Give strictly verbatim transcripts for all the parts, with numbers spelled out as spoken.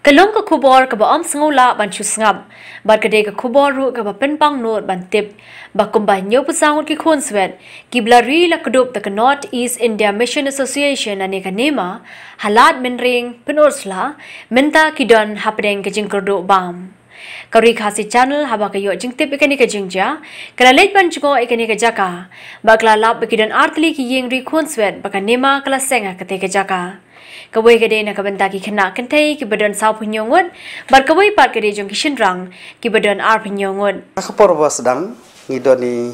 Ka long ka khubor kaba ym sngewlah ban shu sngap bad ka dei ka khubor ruh kaba pynpang nud ban tip ba kumba hynñiewphew saw ngut ki khun swet kiba la ri la kdup da ka North East India Mission Association lane ka nema ha Lad Mynreng, Pynursla mynta ki don hapdeng ka jingkyrduh bam. Ka Ri Khasi Channel haba ka ïoh jingtip ïa kane ka jingjia ka la leit ban jngoh ïa kane ka jaka bad ka la lap ba ki don artylli ki ïing ri khun swet ba ka nema ka la seng ha katei ka jaka. Kawei ka dei na ka bynta ki khynnah kynthei kiba don sawphew hynñiew ngut bad kawei pat ka dei jong ki shynrang kiba don arphew hynñiew ngut. Ha ka por ba sdang ngi don i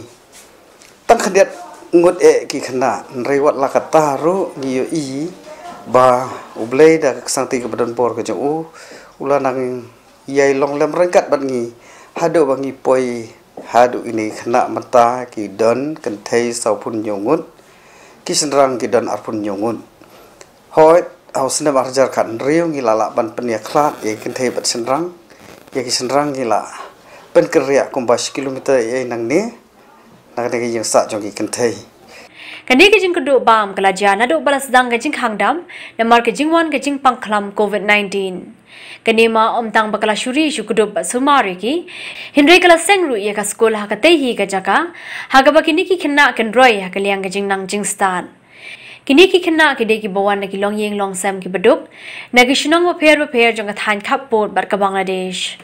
tang khyndiat ngut eh ki khynnah, hynrei wat la katta ruh ngi ïohi ba U Blei da ka ksangti kaba don bor ka jong u, u la nang ïai long lem ryngkat bad ngi haduh ba ngi poi haduh ine i khynnah mynta ki don kynthei sawphew hynñiew ngut, ki shynrang ki don arphew hynñiew ngut. Hooid, ha u snem ar hajar khathynriew ngi la lah ban pynïakhlad ïa ki kynthei bad shynrang. Ïa ki shynrang ngi la pynkynriah kumba shi kilometer ïa nangne, na kane ka ïing sah jong ki kynthei. Kane ka jingkyrduh bam ka la jia naduh ba la sdang ka jingkhang dam namar ka jingwan ka jingpang khlam covid nineteen. Kane ma ym tang ba ka la shu ri shu kdup bad sumar ïa ki, hynrei ka la seng ruh ïa ka skul ha katei hi ka jaka, ha kaba kine ki khynnah kin roi ha ka liang ka jingnang jingstad. Kine ki khynnah ki dei kiba wan na ki longïing longsem kiba duk na ki shnong bapher bapher jong ka thaiñ khappud bad ka Bangladesh.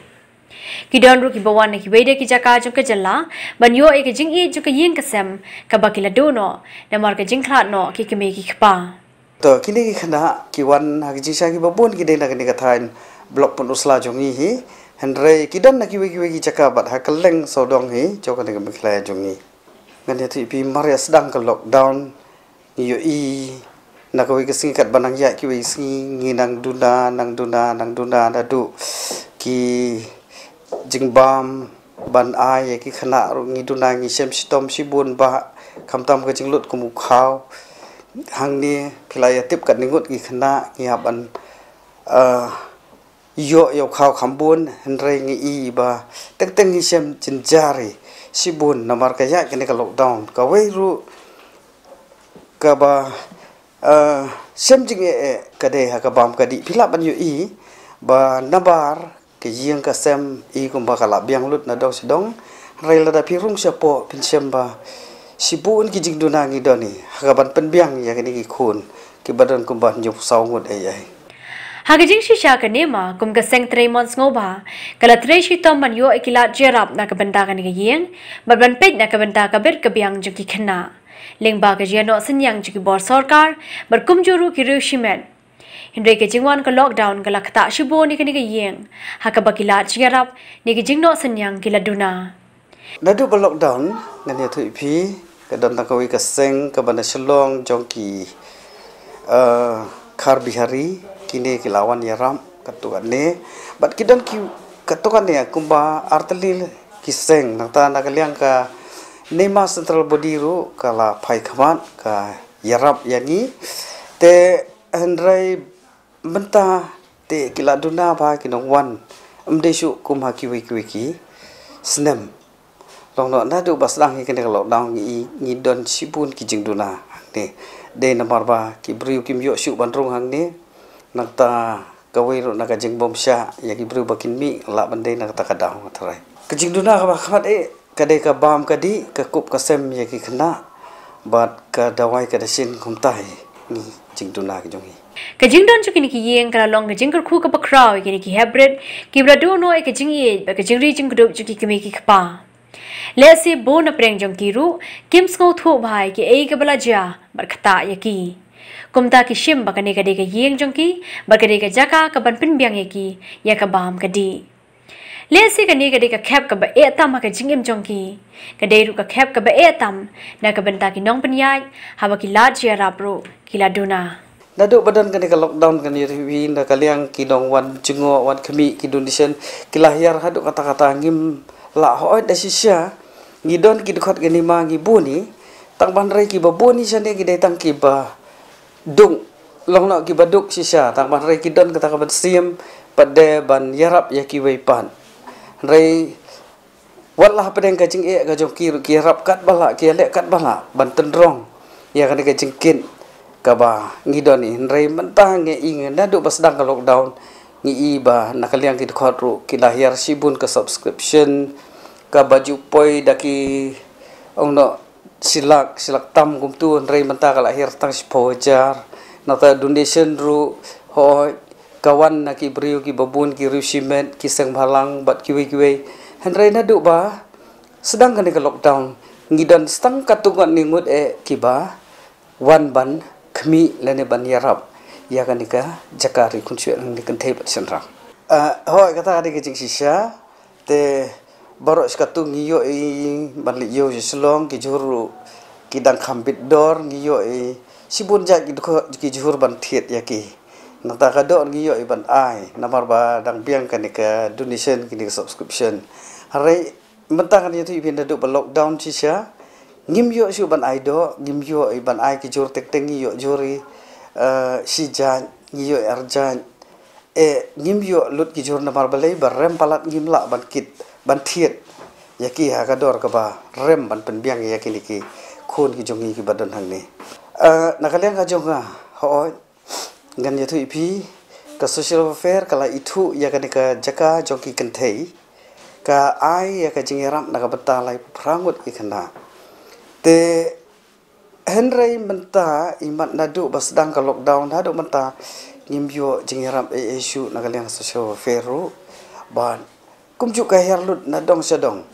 Ki don ruh kiba wan na kiwei de ki jaka jong ka jylla ban ïoh ïa ka jingïeit jong ka ïing ka sem kaba ki la duh noh namar ka jingkhlad noh ki kmie ki kpa. To kine ki khynnah ki wan ha ki jingshisha kiba bun ki dei na kane ka thaiñ Block Pynursla jong ngi hi, hynrei ki don na kiwei kiwei ki jaka bad ha kylleng sawdong hi jong kane ka Meghalaya jong ngi. Ngan ïathuh ïa phi, mar ïa sdang ka lockdown ngi ïohi na kawei ka sngi katba nang ïaid kawei ka sngi ngi nang duna, nang duna, nang duna naduh ki jingbam ban ai ïa ki khynnah ruh ngi duna, ngi shem shitom shibun bah, khamtam ka jinglut kum u khaw. Hangne phi la ïa tip katne ngut ki khynnah ngi hap ban, eh, ïoh ïa u khaw kham bun, hynrei ngi i ba teng teng ngi shem jynjar hi shibun namar ka ïaid kane ka lockdown. Kawei ruh kaba, eh, shem jingeh eh ka dei ha ka bam ka dih. Phi lah ban ïohi ba nabar ka ïing ka sem i kumba ka la biang lut na dong sha dong, hynrei lada phi rung shapoh phin shem ba shibun ki jingduna ngi don hi ha kaban pynbiang ïa kine ki khun kiba don kumba hynñiewphew saw ngut ei ei. Ha ka jingshisha kane ma kum ka seng trei mon sngewbha ka la trei shitom ban ïoh ïa ki lad jyrap na ka bynta kane ka ïing bad ban peit na ka bynta ka bit ka biang jong ki khynnah. Lyngba ka jia noh synñiang jong ki bor sorkar bad kumjuh ruh ki riew shimet. Hynrei ka jingwan ka lockdown ka la ktah shibun ïa kane ka ïing ha kaba ki lad jyrap ne ki jingnoh synñiang ki la duna. Naduh ba lockdown ngan ïathuh ïa phi, ka don tang kawei ka seng kaba na Shillong jong ki, eh, Khar Bihari, kine ki la wan ïarap katto katne bad ki don ki katto katne kumba artylli ki seng. Nangta na ka liang ka nema central body ruh ka la phai khmat ka ïarap ïa ngi. Te hynrei mynta te ki la duna ba ki nongwan, ym dei shuh kum ha kiwei kiwei ki snem. Long noh naduh ba sdang hi kane ka lockdown ngi, ngi don shibun ki jingduna hangne. Dei namar ba ki briew kim ïoh shuh ban rung hangne. Nangta kawei ruh na ka jingbymshah ïa ki briew ba kin mih lah ban dei na kata ka daw nga tharai. Ka jingduna kaba khmat eh ka dei ka bam ka dih, ka kup ka sem ïa ki khynnah bad ka dawai ka dashin, kumta hi ngi jingduna ki jong ngi. Ka jingdon jong kine ki ïing ka la long ka jingkyrkhu kaba khraw ïa kine ki heprit kiba la duh noh ïa ka jingïeit bad ka jingri jingkdup jong ki kmie ki kpa. Lehse bun na pdeng jong ki ruh kim sngewthuh bha ïa kiei kaba la jia bad ktah ïa ki. Kumta ki shim ba kane ka dei ka ïing jong ki bad ka dei ka jaka kaban pynbiang ïa ki ïa ka bam ka dih. Lehse kane ka dei ka khep kaba eh tam ha ka jingim jong ki. Ka dei ruh ka khep kaba eh tam na ka bynta ki nongpynïaid haba ki lad jyrap ruh ki la duna. Naduh ba don kane ka lockdown kane ri wi na ka liang ki nongwan jngoh wan khmih ki donation ki la hiar haduh katta katta, ngim lah hooid da shisha. Ngi don ki dkhot kane ma ngi bun hi, tang ban rei kiba bun hi shane ki dei tang kiba duk, long noh kiba duk shisha, tang ban rei ki don kata ka ban siem pat de ban ïarap ïa kiwei pat. Hynrei wat la hapdeng ka jingeh ka jong ki ruh ki ïarap katba lah, ki ïaleh katba lah ban tynrong ïa kane ka jingkit kaba ngi don hi. Hynrei mynta ngi i ngi naduh ba sdang ka lockdown Ngi i ba na ka liang ki dkhot ruh ki la hiar shibun ka subscription kaba ju poi da ki ong noh shilak, shilak tam kumtu, hynrei mynta ka la hiar tang shiphew hajar. Nangta donation ruh, hooid, ka wan na ki briew kiba bun, ki riew shimet, ki seng bhalang bad kiwei kiwei. Hynrei naduh ba sdang kane ka lockdown, ngi don tang katto katne ngut eh kiba wan ban khmih lane ban ïarap ïa kane ka jaka ri khun shuh, lane kynthei bad shynrang. Ah, hooid, kata ka dei ka jingshisha. Te baroh shi katto ngi ïohi ban leit ïew sha Shillong, ki jhur ruh ki dang kham bit dor, ngi ïohi shibun jait ki dkhot, ki jhur ban thied ïa ki. Nangta ka dor ngi ïohi ban ai namar ba dang biang kane ka donation, kane ka subscription. Hynrei mynta ngan ïathuh ïa phi, naduh ba lockdown shisha, ngim ïoh shuh ban ai doh, ngim ïoh ban ai ki jhur teng teng, ngi ïoh jhur i, eh, shi jait, ngi ïoh ar jait. Eh, ngim ïoh lut ki jhur namar balei? Ba rem palat, ngim lah ban kit, ban thied ïa ki ha ka dor kaba rem ban pynbiang ïa kine ki khun ki jong ngi kiba don hangne. Eh, na ka liang ka jong nga, hooid, ngan ïathuh ïa phi, ka Social Welfare ka la ithuh ïa kane ka jaka jong ki kynthei, ka ai ïa ka jingïarap na ka bynta laiphew phra ngut ki khynnah. Te hynrei mynta, imat naduh ba sdang ka lockdown haduh mynta, ngim ïoh jingïarap ei ei shuh na ka liang Social Welfare ruh. Bad kumjuh ka hiar lut na dong sha dong.